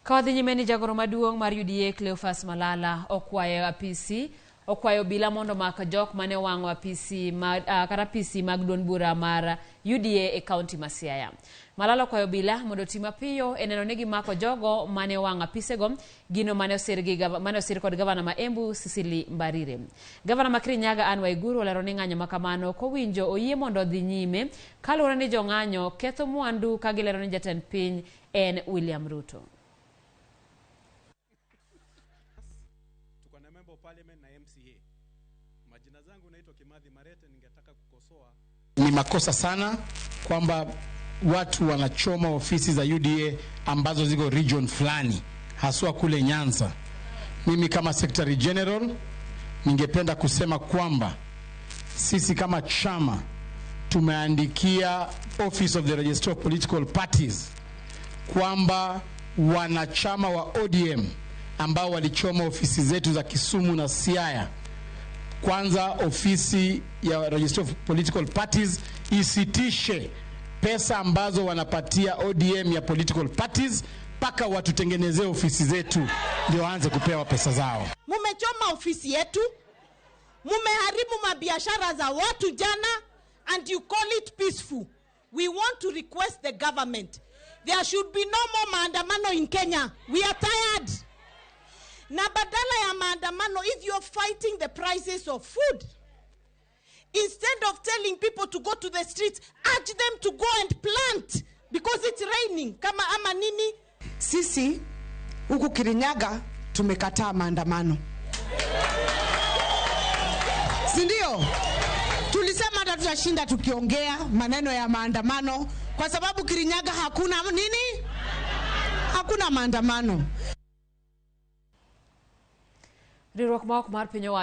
Ka wadhi nyime ni jagoro maduong' mar UDA Cleophas Malala okwayo apisi okwayo obila mondo omak jok mane owang'o apisi mag, kata apisi mag duond bura mar UDA e kaunti ma Siaya. Malala okwayo obila mondo oti mapiyo e neno ni gimako jogo mane owang'o apisego, gino mane osir gi mane osir kod gavana ma Embu Cecily Mbarire. Gavana ma Kirinyaga Anne Waiguru olero ni ng'anyo ma kamano ok owinjo oyie mondo odhi nyime kaluwore ni jong'anyo ketho mwandu ka gilero ni jatend piny en William Ruto. Tuko na member of parliament na MCA. Majina zangu naitwa Kimathi Marete, ningetaka kukosoa. Ni makosa sana kwamba watu wanachoma ofisi za UDA ambazo ziko region fulani, haswa kule Nyanza. Mimi kama Secretary General ningependa kusema kwamba sisi kama chama tumeandikia Office of the Registrar of Political Parties kwamba wanachama wa ODM ambao walichoma ofisi zetu za Kisumu na Siaya, kwanza ofisi ya Registrar of Political Parties isitishe pesa ambazo wanapatia ODM ya political parties mpaka watutengenezee ofisi zetu ndio waanze kupewa pesa zao. Mumechoma ofisi yetu, mumeharibu mabiashara za watu jana, and you call it peaceful. We want to request the government. There should be no more maandamano in Kenya. We are tired. Na badala ya maandamano, if you're fighting the prices of food, instead of telling people to go to the streets, urge them to go and plant because it's raining. Kama ama nini? Sisi huku Kirinyaga tumekataa maandamano, si ndio? Tulisema hata tutashinda tukiongea maneno ya maandamano, kwa sababu Kirinyaga hakuna nini, hakuna maandamano. Riwruok ma ok mar piny owacho.